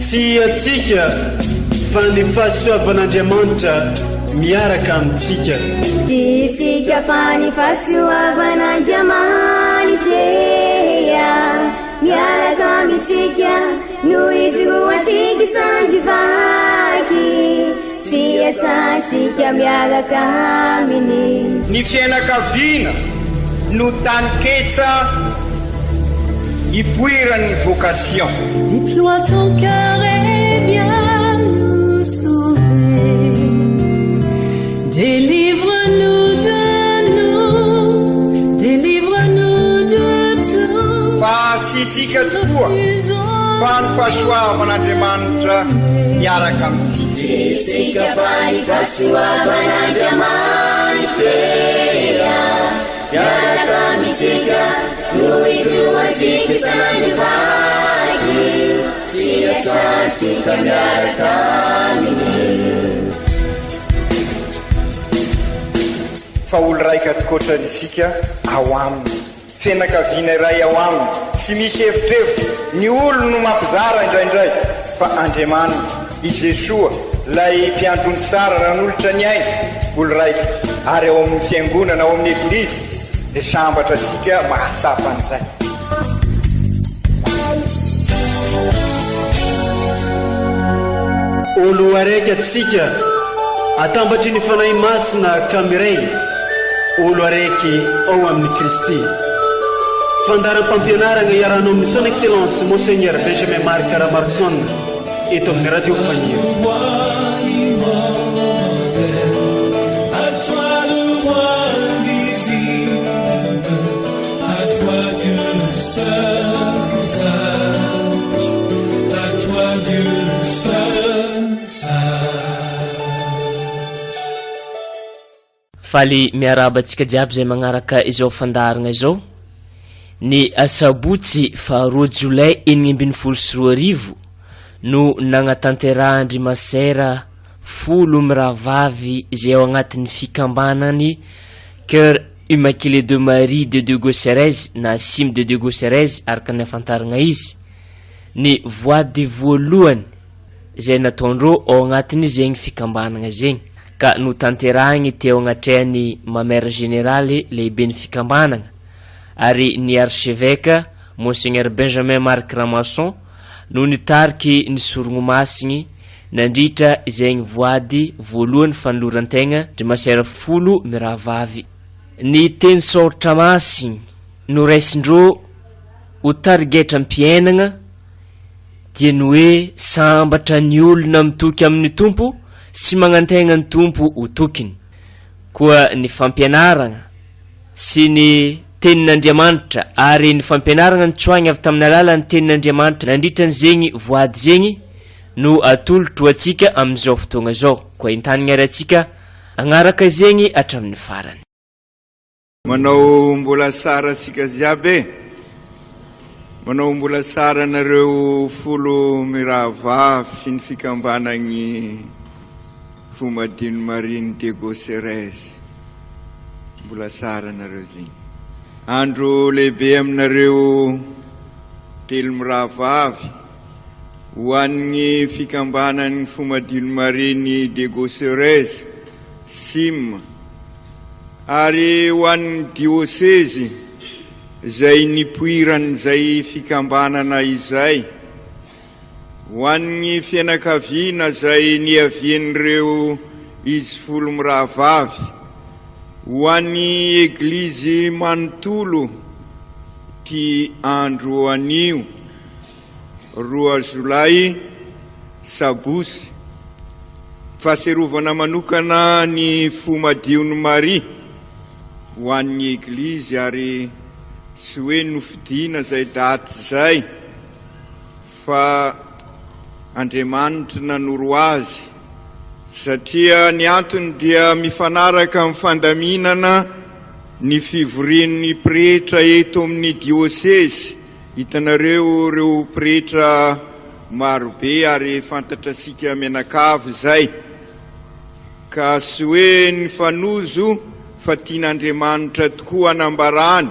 Tsy antsika fa ny fahasoavan'Andriamanitra miaraka amintsika. Tsy isika fa ny fahasoavan'Andriamanitra miaraka amintsika no ijoroantsika sandry vaky sy iasantsika miaraka aminy. Ny fiainakaviana no taninketsa ipoiran'ny vocation. Déploie ton cœur et viens nous sauver. Délivre-nous de nous, délivre-nous de tout. Fa tsy isika tokoa fa ny fahasoavan'Andriamanitra miaraka amintsika. Tsy isika fa ny fahasoavan'Andriamanitra miaraka amintsika no ijoroantsika sandry vaky sy iasantsika miaraka aminy. Fa olo raika tokoatrany isika ao aminy. Fianakaviana iray ao aminy, tsy misy evitrevitra, ny olony no mampizara indraindray, fa Andriamanitra, i Jesoa, ilay Mpiandry ondry tsara nanolotra ny ainy, olo raika, ary ao amin'ny Fiangonana, ao amin'ny Eglizy, dia sambatra antsika mahatsapa an'izay. Olo araiky atsika atambatry ny Fanahy Masina ka miray olo araiky ao amin'i Kristy. Fandaharam-pampianaragna iarahanao amin'ny Son Excellence Monseigneur Benjamin Marc Ramaroson eto amin'ny Radio Fagniry. Faly miarahaba antsika jiaby izay magnaraka izao fandaharagna izao. Ny asabotsy faharoa jolay 2016 no nagnatanterahan-dry Masera folo mirahavavy izay ao agnatin'ny fikambanany Cœur Immaculée de Marie de Diego Suarez na Cime de Diego Suarez araka ny ahafantaragna izy, ny voady voalohany izay nataondreo ao agnatin'ny zegny fikambanagna zegny ka notanterahigny teo agnatrehan'ny Mamère Générale lehiben'ny fikambanagna ary ny Archevêque Monseigneur Benjamin Marc Ramasson no nitariky ny sorogno masigny Nandritra izegny voady voalohany fanoloran-tegna dry masera folo mirahavavy. Ny teny saoritra masigny noraisindrô ho tarigetram-piainagna dia ny hoe sambatra ny olona mitoky amin'ny Tompo sy magnantegna ny Tompo ho tokiny. Koa ny fampianaragna sy ny Tenin'Andriamanitra ary ny fampianaragna nitsoahigny avy tamin'ny alalan'ny Tenin'Andriamanitra nandritra an'izegny voady zegny no atolotro ho antsika amin'izao fotoagna izao. Koa entanigna ary antsika hagnaraka izegny hatramin'ny farany. Manao mbola sara sika jiaby e! Manao mbola sara anareo folo mirahavavy sy ny fikambanagny Fomadino Marine Diego Ceres. Mbola sara anareo zegny. Andro lehibe aminareo telo mirahavavy. Ho an'ny fikambanan'ny Fomadino Marine Diego Ceres, sim, ary ho an'ny diosezy izay nipoiran'izay fikambanana izay, ho an'ny fianakaviana izay niavian'ireo izy folo mirahavavy, ho an'ny Eglizy manontolo ity andro anio. Roa jolay, Sabosy, Fahatsiarovana manokana ny fo madion'i Maria ho an'ny Eglizy ary tsy hoe nofidina izay daty izay fa Andriamanitra nanoro azy satria ny antony dia mifanaraka amin'ny fandaminana ny fivorian'ny pretra eto amin'ny diosezy. Hitanareo ireo pretra marobe ary fantatratsika mianakavy izay. Ka tsy hoe nifanojo fa tian'Andriamanitra tokoa hanambarany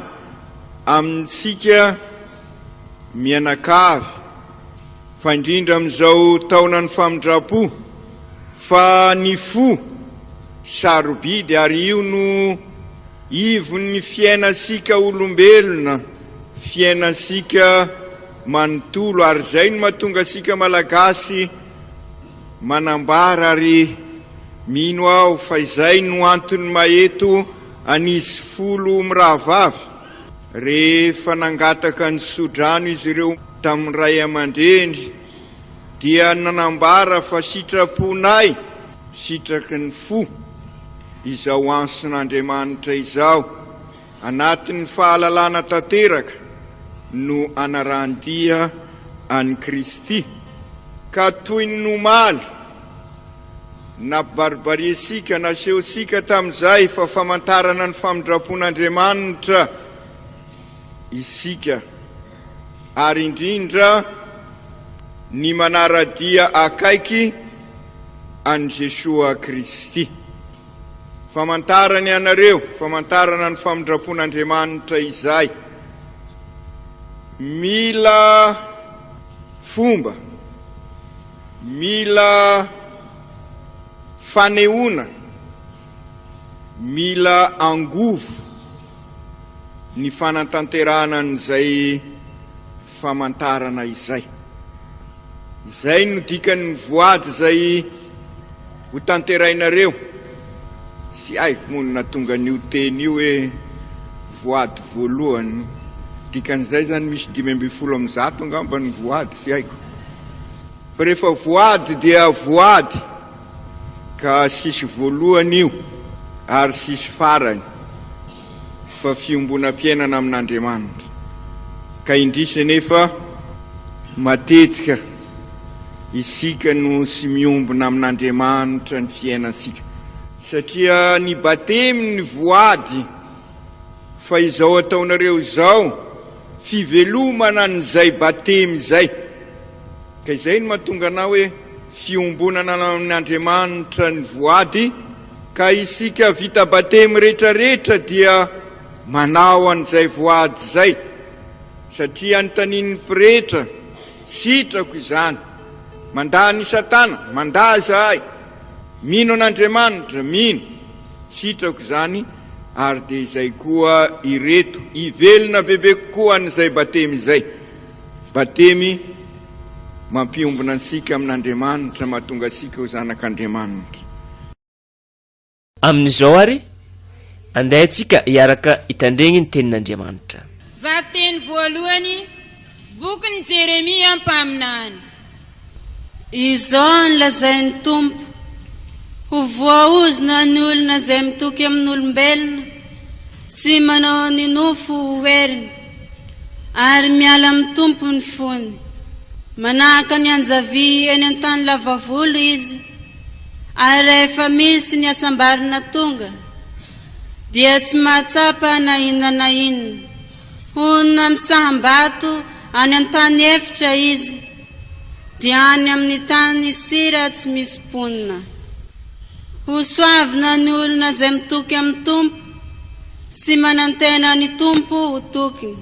amintsika mianakavy. Fa indrindra amin'izao taonan'ny famindram-po fa ny fo sarobidy ary io no ivon'ny fiainantsika olombelona, fiainantsika manontolo ary izay no mahatonga antsika Malagasy manambara ary mino aho fa izay no antony maheto an'izy folo mirahavavy rehefa nangataka ny tsodrano izy ireo tamin'ny ray aman-dreny dia nanambara fa sitraponay, sitraky ny fo, izao antson'Andriamanitra izao, anatin'ny fahalalana tanteraka no anarahan-dia an'i Kristy, ka toy ny omaly, nampibaribariantsika, nasehontsika tamin'izay fa famantarana ny famindram-pon'Andriamanitra isika, ary indrindra ny manara-dia akaiky an'i Jesoa Kristy. Famantarana ianareo, famantarana ny famindram-pon'Andriamanitra izay. Mila fomba, mila fanehoana, mila angovo ny fanatanterahana an'izay famantarana izay. Izay no dikan'ny voady izay ho tanterainareo. Tsy haiko moa ny nahatonga an'io teny io hoe voady voalohany. Dikan'izay izany misy 115 angamba ny voady, tsy haiko. Fa rehefa voady dia voady ka sisy voalohany io ary sisy farany fa fiombonam-piainana amin'Andriamanitra. Ka indrisy anefa matetika isika no tsy miombona amin'Andriamanitra ny fiainantsika satria ny batemy ny voady fa izao ataonareo izao fivelomana an'izay batemy izay. Ka izay no mahatonga anah hoe fiombonana amin'Andriamanitra ny voady, ka isika vita batemy retraretra dia manao an'izay voady izay, satria anontanian'ny pretra, sitrako izany, mandà an'i Satana, mandà izahay, mino an'Andriamanitra, mino, sitrako izany, ary dia izay koa ireto, hivelona bebe kokoa an'izay batemy izay. Batemy mampiombona antsika amin'Andriamanitra, mahatonga antsika ho zanak'Andriamanitra. Amin'izao àry, andeha isika hiaraka hitandregny ny Tenin'Andriamanitra. Vakiteny voalohany, Bokin'i Jeremia mpaminany. Izao no lazain'ny Tompo, Ho voaozona ny olona izay mitoky amin'olombelona sy manao ny nofo ho heriny, ary miala amin'ny Tompo ny fony. Manahaka ny anjavia eny an-tany lava volo izy, ary rehefa misy ny hasambarana tonga, dia tsy mahatsapa na inona na inona. Honina amin'ny saham-bato any an-tany efitra izy, dia any amin'ny tany sira tsy misy mponina. Hosoavina ny olona izay mitoky amin'ny Tompo sy manantena ny Tompo ho tokiny.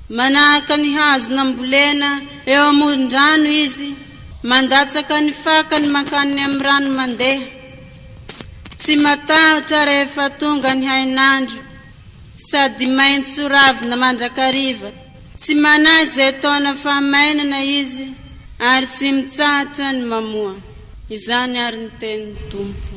Manahaka ny hazo nambolena eo amoron-drano izy, mandatsaka ny fakany mankany amin'ny rano mandeha. Tsy matahotra rehefa tonga ny hainandro, sady maitso ravina mandrakariva. Tsy manahy izay taona fahamainana izy ary tsy mitsahatra ny mamoa. Izany ary ny tenin'ny Tompo.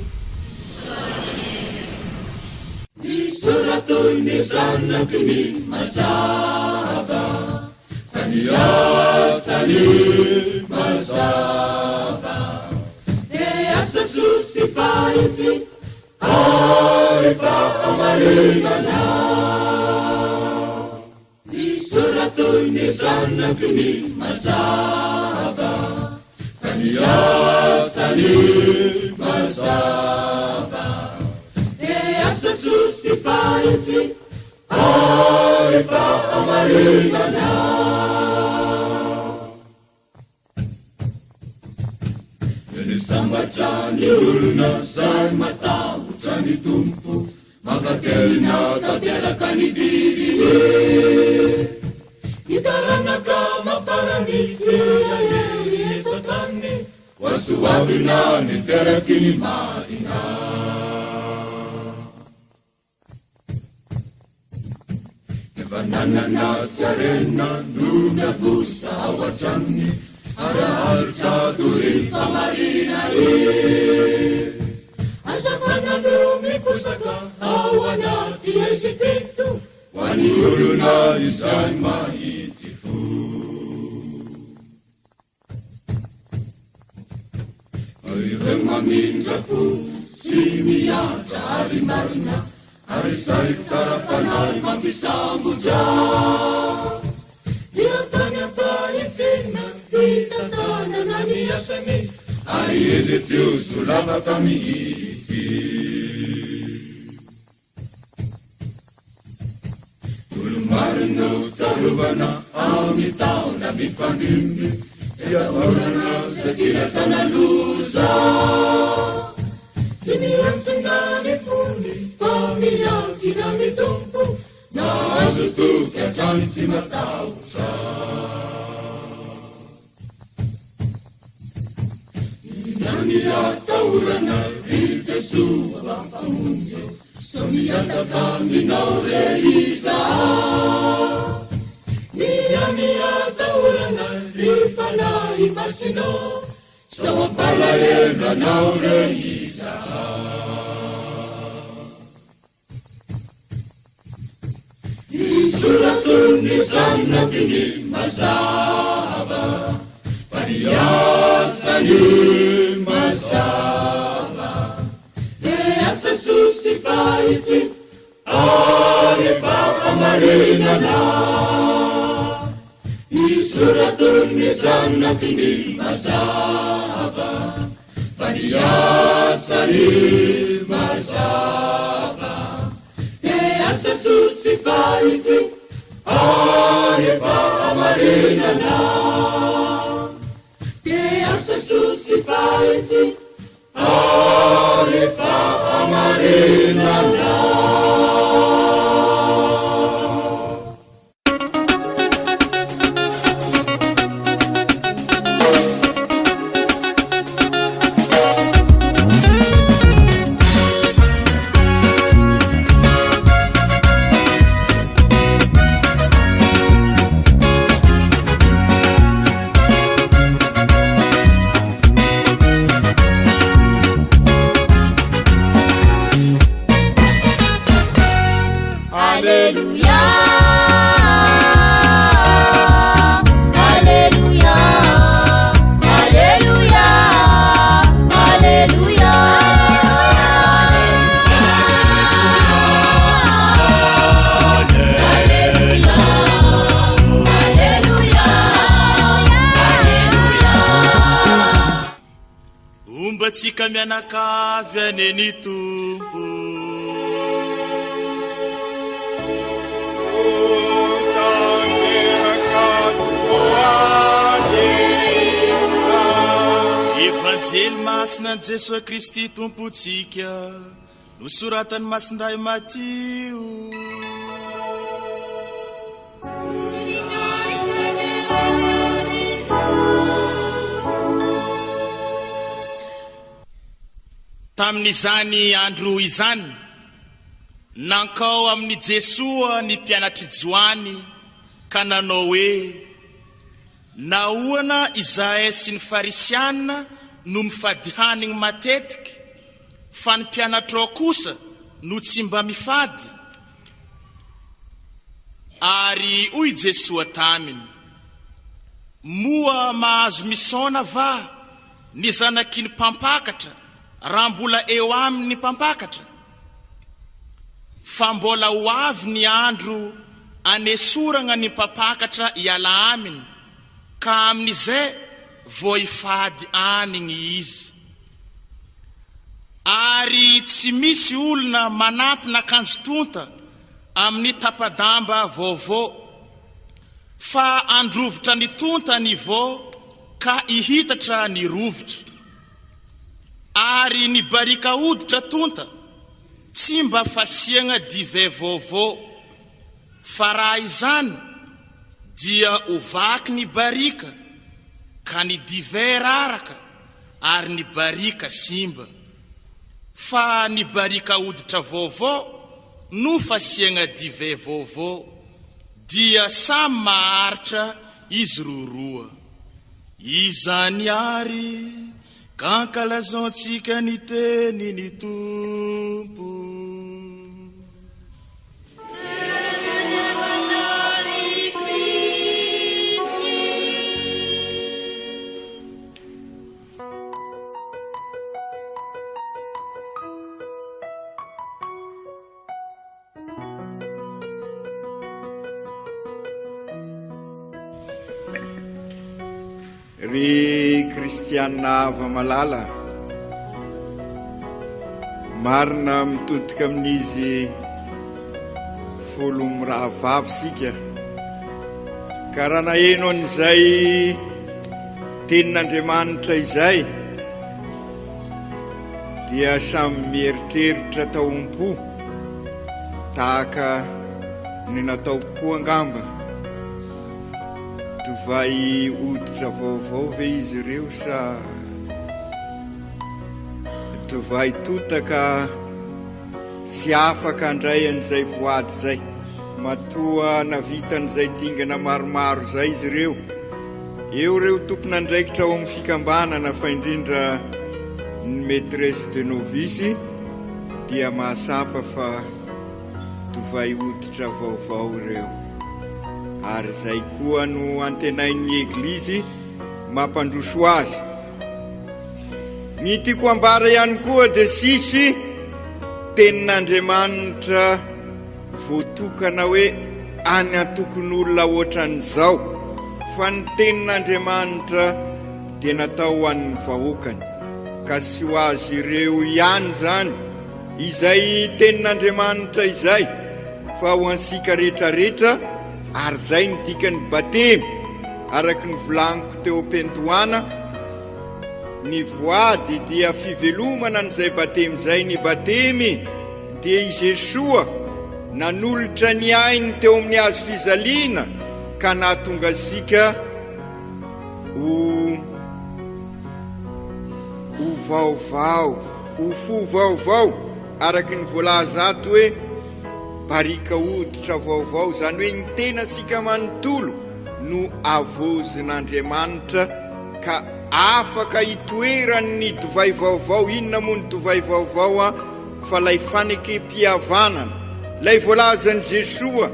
Soavina ny teraky ny marina. Efa nanana sy harena no miavosa ao an-tranony ary haharitra doria ny fahamarinany. Hazavana no miposaka ao anaty Egypto. Ho an'ny olona izay mahitsy fo. Ireo mamindra fo sy miantra ary marina, ary izay tsara fanahy mampisambotra. Dia tany am-pahitsiana fitantanana ny asany. Ary izy tsy ho solafaka mihitsy. Olo-marina ho tsarovana amin'ny taona mifandimby, tsy atahorana satria lasana loza. Tsy miantsona ny fony fa miankina amin'ny Tompo, Nahazo toky hatrany tsy matahotra. Inona ny atahorana ry Jesoa Mpamonjy ô, sao mihataka aminao re izaho. Inona ny atahorana ry Fanahy Masina ô, sao hampalahelo anao re izaho. Ny soratony zanaky ny mazava, fa ny asany mazava. Dia asa soa sy fahitsy ary fahamarinana. Ny soratony zanaky ny mazava, fa ny asany mazava. Dia asa soa sy fahitsy ary fahamarinana. Dia asa soa sy fahitsy ary fahamarinana. Aleloia, Aleloia, Aleloia, Aleloia. Aleloia, Aleloia, Aleloia. Homba antsika mianakavy anie ny Tompo. Evanjely masina an'i Jesoa Kristy Tompontsika, nosoratan'i Masindahy Matio. Tamin'izany andro izany, nankao amin'i Jesoa ny mpianatr'i Joany ka nanao hoe, Nahoana izahay sy ny Farisiana no mifady hanigny matetika, fa ny mpianatrao kosa no tsy mba mifady? Ary hoy Jesoa taminy, Moa mahazo misaona va ny zanaky ny mpampakatra raha mbola eo aminy ny mpampakatra? Fa mbola ho avy ny andro anesoragna ny mpampakatra hiala aminy, ka amin'izay vao hifady anigny izy. Ary tsy misy olona manampina akanjo tonta amin'ny tapa-damba vaovao, fa handrovitra ny tonta ny vao ka hihitatra ny rovitra. Ary ny barika hoditra tonta tsy mba fasiagna divay vaovao, fa raha izany dia ho vaky ny barika ka ny divay raraka. ary ny barìka simba. Fa ny barìka hoditra vaovao no fasiagna divay vaovao, dia samy maharitra izy roroa. Izany àry ka ankalazantsika ny tenin'ny Tompo. Ry kristiana hava-malala, marina mitodika amin'izy folo mirahavavy isika, ka raha naheno an'izay tenin'Andriamanitra izay, dia samy mieritreritra tao am-po tahaka ny nataoko koa angamba. Divay hoditra vaovao ve izy ireo sa divay totaka sy afaka handray an'izay voady izay? Matoa navita an'izay dingana maromaro izay izy ireo. Eo ireo tompon'andraikitra ao amin'ny fikambanana fa indrindra ny maitresse de novice dia mahasapa fa divay hoditra vaovao ireo. Ary izay koa no antenain'ny Eglizy mampandroso azy. Ny tiako ambara ihany koa dia sisy tenin'Andriamanitra voatokana hoe any antokon'olona ohatran'izao fa ny tenin'Andriamanitra dia natao ho an'ny vahoakany ka sy ho azy ireo ihany izany izay tenin'Andriamanitra izay fa ho antsika rehetrarehetra ary izay ny dikan'ny batemy araka ny volaniko teo am-piandohana ny voady dia fivelomana an'izay batemy izay ny batemy dia i Jesoa nanolotra ny ainy teo amin'ny hazo fijaliana ka nahatonga antsika ho ho vaovao, ho fo vaovao, araka ny voalaza ato hoe barika hoditra vaovao, izany hoe ny tenantsika manontolo no avozin'Andriamanitra ka afaka itoeran'ny divay vaovao. Inona moa ny divay vaovao an? Fa ilay fanekem-pihavanana, ilay voalazan'i Jesoa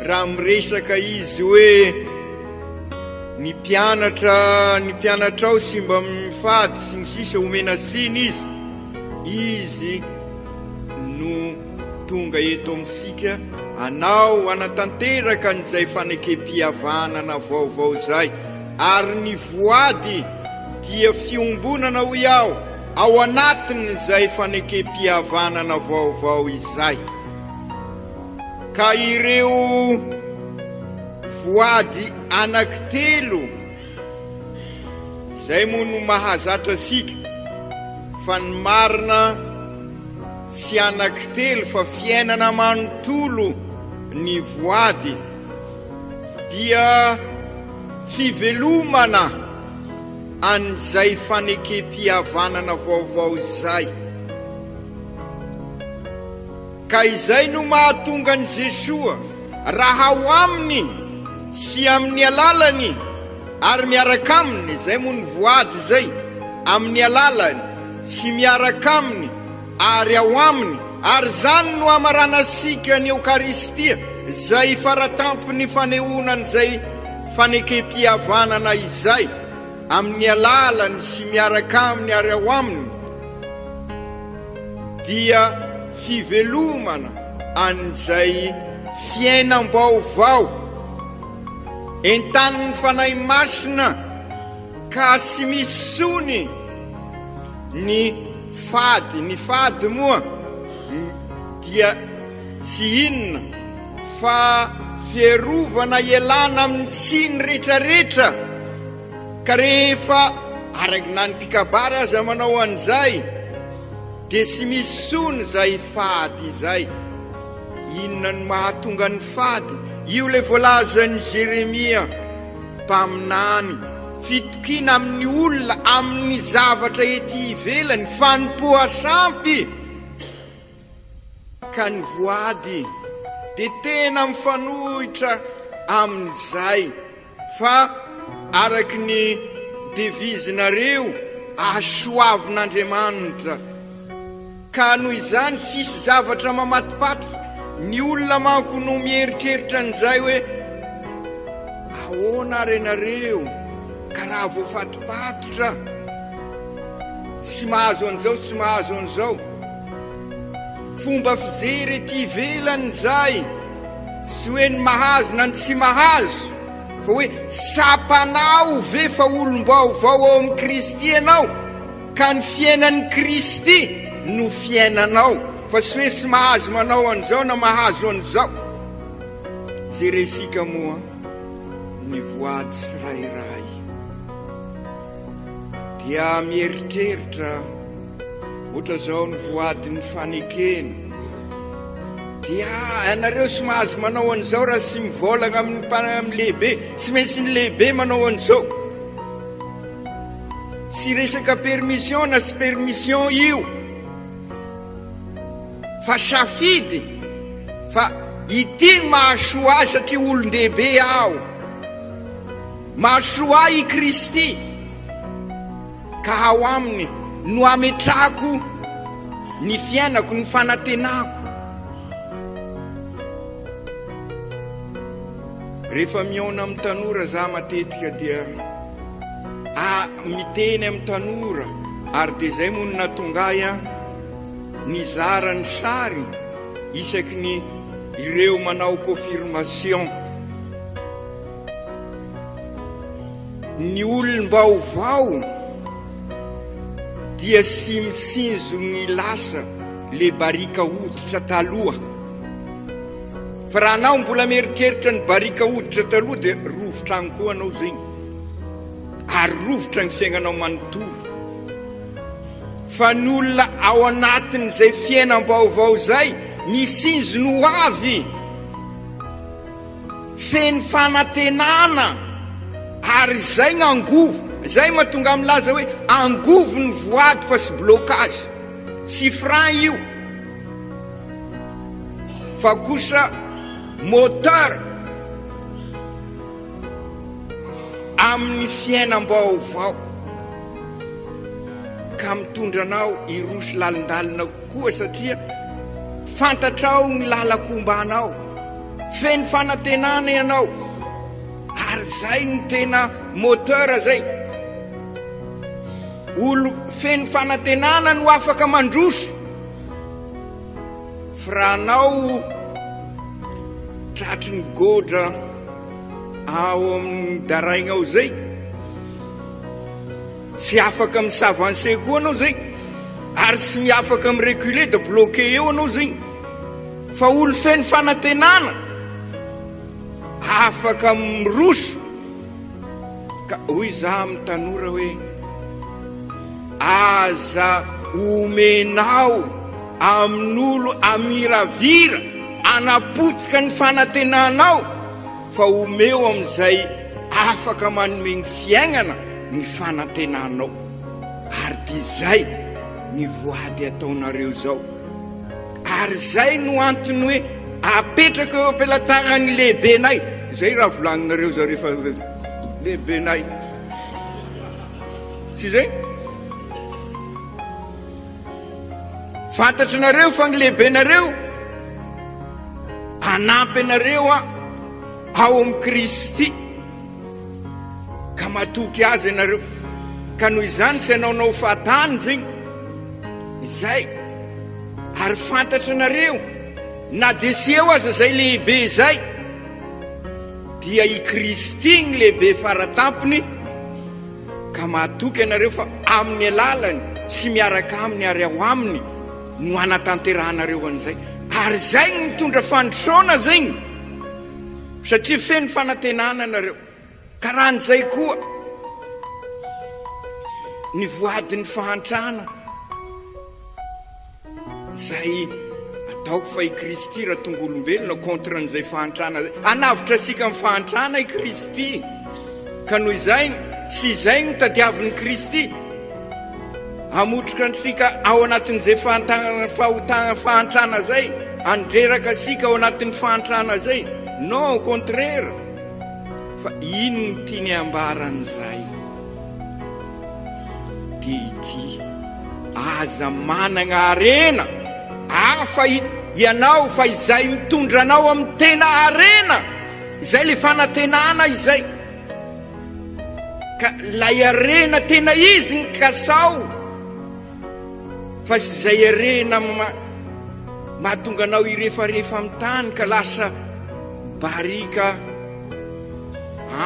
raha miresaka izy hoe ny mpianatra, ny mpianatrao sy mba mifady sy ny sisa omena siny izy, izy no tonga eto amintsika anao hanatanteraka an'izay fanekem-pihavanana vaovao izay, ary ny voady dia fiombonana hoy aho, Ao anatin'izay fanekem-pihavanana vaovao izay, ka ireo voady anankitelo izay moa no mahazatra antsika, fa ny marina tsy anankitelo fa fiainana manontolo ny voady dia fivelomana an'izay fanekem-pihavanana vaovao izay. Ka izay no mahatonga an'i Jesoa, raha ao Aminy sy amin'ny alalany ary miaraka Aminy, izay moa ny voady izay, amin'ny alalany sy miaraka Aminy ary ao Aminy, ary izany no hamaranasika ny Eokaristia, izay faratampon'ny fanehoana an'izay fanekem-pihavanana izay, amin'ny alalany sy miaraka Aminy ary ao Aminy, dia fivelomana an'izay fiainam-baovao entanin'ny Fanahy Masina ka tsy misy intsony ny Fady, ny fady moa dia tsy inona fa fiarovana ialana amin'ny tsiny rehetrarehetra ka rehefa araka na ny mpikabary aza manao an'izay dia tsy misy intsony izay fady izay. Inona no mahatonga ny fady? Io ilay voalazan'i Jeremia mpaminany. fitokiana amin'ny olona, amin'ny zavatra ety ivelany, fanompoa-sampy. Ka ny voady dia tena mifanohitra amin'izay fa araky ny devise-nareo asoavin'Andriamanitra. Ka noho izany tsisy zavatra mamatipatitra, ny olona manko no mieritreritra an'izay hoe ahoana ary ianareo ka raha voafatipatotra tsy mahazo an'izao tsy mahazo an'izao. Fomba fijery ety ivelany izay, tsy hoe ny mahazo na ny tsy mahazo, fa hoe tsapanao ve fa olom-baovao ao amin'i Kristy ianao, ka ny fiainan'i Kristy no fiainanao, fa tsy hoe tsy mahazo manao an'izao na mahazo an'izao. Jerentsika moa ny voady tsirairay. Dia mieritreritra ohatra zao ny voadin'ny fanekena. Dia ianareo tsy mahazo manao an'izao raha tsy mivolagna amin'ny amin'ny lehibe, tsy maintsy ny lehibe manao an'izao. Tsy resaka permission na tsy permission io. Fa safidy fa ity ny mahasoa ahy satria olon-dehibe aho. Mahasoa ahy i Kristy, ka ao Aminy no ametrahako ny fiainako, ny fanantenako. Rehefa mihaona amin'ny tanora za matetika dia a miteny amin'ny tanora ary dia izay moa no nahatonga ahy an nizara ny sary isaky ny ireo manao confirmation. Ny olom-baovao dia sy mitsinjo ny lasa le barika hoditra taloha. Fa raha anao mbola mieritreritra ny barika hoditra taloha dia rovitra any koa anao zegny. Ary rovitra ny fiaignanao manontolo. Fa ny olona ao anatin'izay fiainam-baovao izay mitsinjo ny ho avy. Feno fanantenana ary izay ny angovo, izay mahatonga ahy milaza hoe angovo ny voady fa tsy blocage, tsy frein io fa kosa moteur amin'ny fiainam-baovao ka mitondra anao hiroso lalindalina koa satria fantatrao ny lalan-kombanao. Feno fanantenana ianao ary zay no tena moteur zay. Olo feno fanantenana no afaka mandroso. Fa raha anao tratry ny godra ao amin'ny daraigna ao zay, tsy afaka mi-s'avancer koa anao zay, ary tsy miafaka mi-reculer de bloqué eo anao zay. Fa olo feno fanantenana afaka miroso ka hoy za amin'ny tanora hoe aza omenao amin'olo amiravira anapotika ny fanantenanao fa omeo amin'izay afaka manome ny fiainana ny fanantenanao ary dia izay ny voady ataonareo izao. Ary izay no antony hoe apetraka eo am-pelatanan'ny lehibenay. Izay raha volaninareo izao rehefa lehibenay. Tsy izay? Fantatrinareo fa ny lehibenareo hanampy anareo ao amin'i Kristy. Ka matoky azy ianareo. Ka noho izany tsy hanaonao fahatany zegny. Izay. Ary fantatrinareo, na dia tsy eo aza izay lehibe izay, dia i Kristy ny lehibe faratampony, ka mahatoky ianareo fa amin'ny alalany sy miaraka aminy ary ao aminy no hanatanterahanareo an'izay. Ary izay no mitondra fandrosoana zegny, satria feno fanantenana ianareo. Karahan'izay koa ny voadin'ny fahantrana izay ataoko fa i Kristy raha tonga olombelona contre an'izay fahantrana zay. Hanavotra antsika amin'ny fahantrana i Kristy. Ka noho izay, sy izay no tadiavin'i Kristy, hamotroka antsika ao anatin'izay fahantana, fahotana, fahantrana izay, handreraka antsika ao anatin'ny fahantrana izay. Non, au contraire. Fa ino no tiany ambara an'izay? Dia ity, aza manana harena hafa ianao fa izay mitondra anao amin'ny tena harena. Izay le fanantenana izay. Ka lay harena tena izy ny kasao fa sy izay harena mahatonga anao hirefarefa amin'ny tany ka lasa barika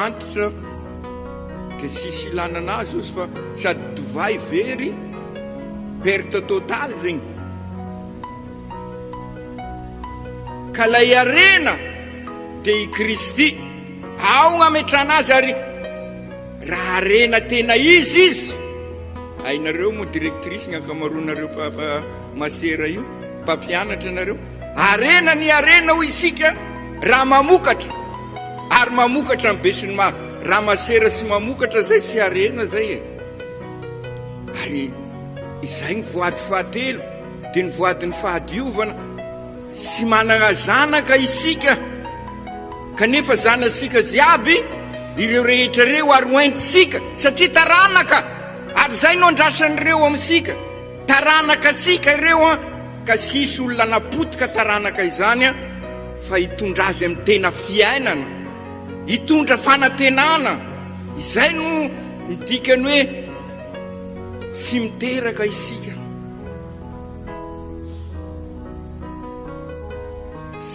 antitra dia tsisy ilana anazy ozy fa sady divay very perte totale zegny. Ka ilay harena dia i Kristy, ao no ametrahana azy ary raha harena tena izy izy, hainareo moa directrice ny ankamaroanareo masera io, mpampianatra nareo, harena ny harena hoy isika raha mamokatra ary mamokatra ny besinimaro, raha masera sy mamokatra zay tsy harena zay e, ary izay ny voady fahatelo. Dia ny voadin'ny fahadiovana, Tsy manana zanaka isika, kanefa zanasika jiaby ireo rehetra ireo ary hoentintsika, satria taranaka, ary izay no andrasan'ireo amintsika, taranaka antsika ireo an, ka tsy hisy olona hanapotika taranaka izany an, fa hitondra azy amin'ny tena fiainana, hitondra fanantenana, izay no ny dikany hoe tsy miteraka isika.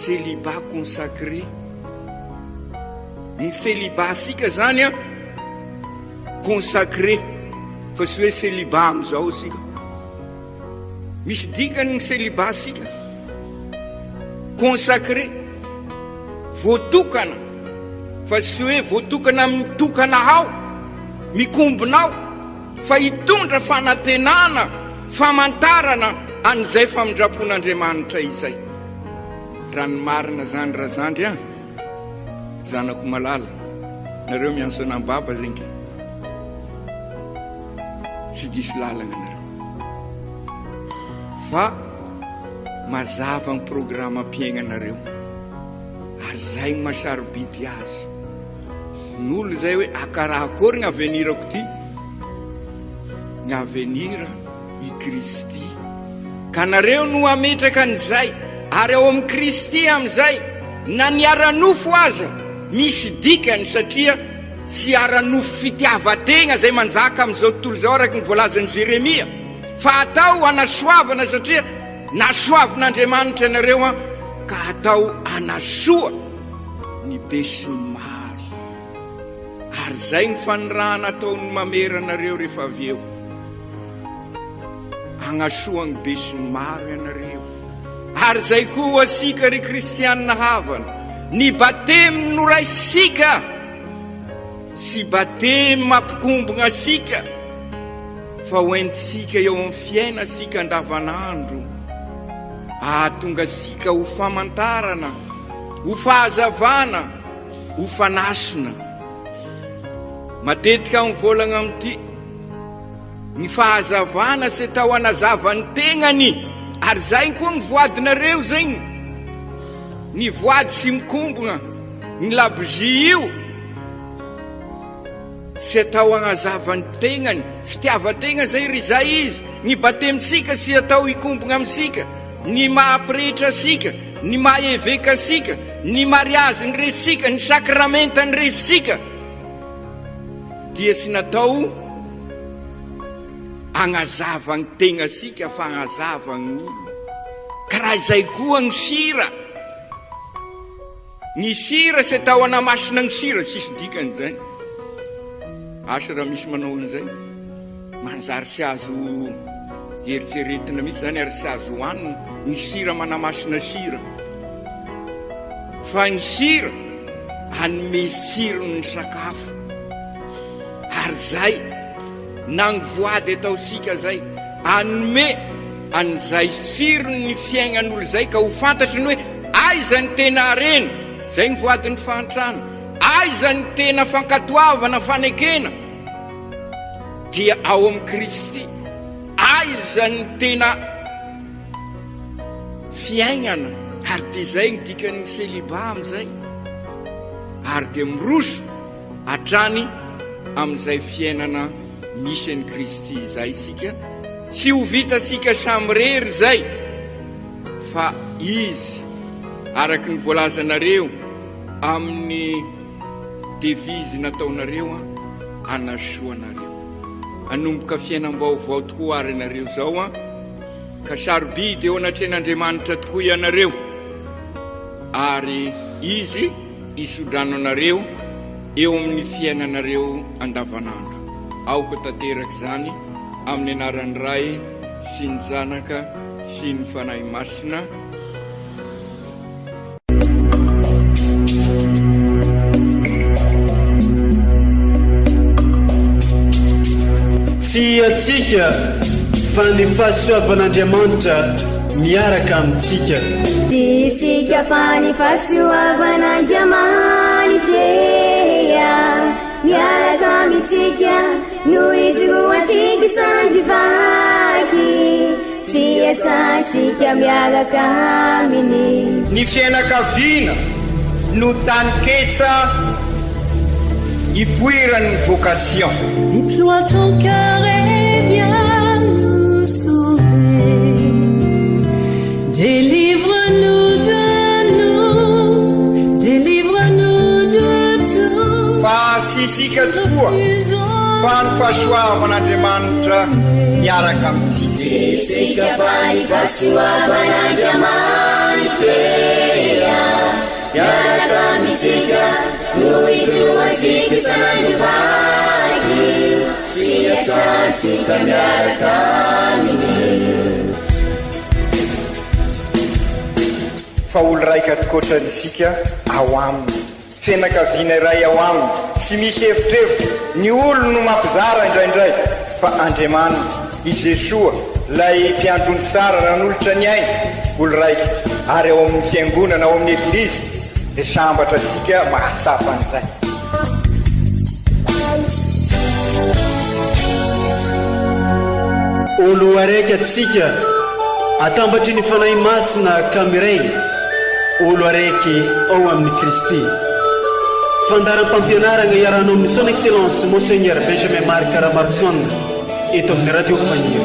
Célibat consacré. Ny célibat-sika zany an, consacré, fa tsy hoe célibat amin'izao isika. Misy dikany ny célibat-sika. Consacré, voatokana, fa tsy hoe voatokana amin'ny tokana ao, mikombona ao. fa hitondra fanantenana, famantarana an'izay famindram-pon'Andriamanitra izay. Raha ny marina izany razandry an, zanako malala, nareo miantso anah baba zegny ke, tsy diso lalagna nareo, fa mazava ny programam-piaignanareo, ary zay ny maha sarobidy azy. Ny olona izay hoe akaraha akory ny avenir-ko ty, ny avenir i Kristy. Ka nareo no hametraka an'izay, ary ao amin'i Kristy amin'izay, na ny ara-nofo aza misy dikany satria tsy ara-nofo fitiavan-tegna izay manjaka amin'izao tontolo izao araka ny voalazan'i Jeremia, fa atao hanasoavana satria nasoavin'Andriamanitra ianareo an, ka atao hanasoa. ny be sy ny maro. Ary izay ny fanirahana ataon'ny mamera anareo rehefa avy eo. Agnasoa ny be sy ny maro ianareo. Ary izay koa asika ry kristianina havana, ny batemy noraisika sy batemy mampikombogna asika fa hoentintsika eo amin'ny fiainantsika andavanandro ahatonga asika ho famantarana ho fahazavana, ho fanasina. Matetika aho mivolagna amin'ity, ny fahazavana sy atao hanazava ny tegnany, ary zay koa ny voadinareo zegny, ny voady sy mikombogna, ny labozia io, sy atao hagnazava ny tegnany, fitiavan-tegna zay ry zay izy, ny batemintsika sy atao hikombogna amintsika, ny maha pretra antsika, ny maha eveka antsika, ny mariazy niresika, ny sakramenta niresika dia tsy natao hagnazava ny tegnantsika fa hagnazava ny olona. Ka raha izay koa ny sira, Ny sira sy atao anamasina ny sira, tsisy dikany zay. Asa raha misy manao an'izay. Manjary tsy azo eritreretina mihitsy zany ary tsy azo hohanina ny sira manamasina sira. Fa ny sira hanome tsirony ny sakafo. Ary zay na ny voady ataontsika zay hanome an'izay tsiron'ny fiaignan'olo zay ka ho fantatry ny hoe aiza ny tena harena, zay ny voadin'ny fahantrana, Aiza ny tena fankatoavana fanekena? Dia ao amin'i Kristy. Aiza ny tena fiainana? Ary dia izay ny dikan'ny celibat amin'izay. Ary dia miroso hatrany amin'izay fiainana misy an'i Kristy izay isika. Tsy ho vitantsika samirery izay, fa Izy, araka ny voalazanareo amin'ny devise nataonareo, hanasoa anareo. Hanomboka fiainam-baovao tokoa ary ianareo izao, ka sarobidy eo anatrehan'Andriamanitra tokoa ianareo, ary Izy hisodrano anareo eo amin'ny fiainanareo andavanandro. Aoka tanteraka izany amin'ny anaran'ny Ray sy ny Zanaka sy ny Fanahy Masina. Tsy antsika fa ny fahasoavan'Andriamanitra miaraka amintsika. Tsy isika fa ny fahasoavan'Andriamanitra miaraka amintsika no ijoroantsika sandry vaky sy iasantsika miaraka aminy. Ny fiainakaviana no taninketsa ipoiran'ny vocation. Déploie ton cœur et viens nous sauver. Délivre-nous de nous, délivre-nous de tout. Fa tsy isika tokoa fa ny fahasoavan'Andriamanitra miaraka amintsika. Tsy isika fa ny fahasoavan'Andriamanitra miaraka amintsika no ijoroantsika isan'andro vaky sy iasantsika miaraka aminy. Fa olo raika tokoatra isika ao aminy. Fianakaviana iray ao aminy, tsy misy evitrevitra, ny olony no mampizara indraindray, fa Andriamanitra, i Jesoa, ilay mpiandry ondry tsara nanolotra ny ainy, olo raika, ary ao amin'ny fiangonana, ao amin'ny Eglizy, dia sambatra antsika mahatsapa an'izay. Olo araiky atsika atambatry ny Fanahy Masina ka miray olo araiky ao amin'i Kristy. Fandaharam-pampianaragna iarahanao amin'ny Son Excellence Monseigneur Benjamin Marc Ramaroson eto amin'ny Radio Faniry.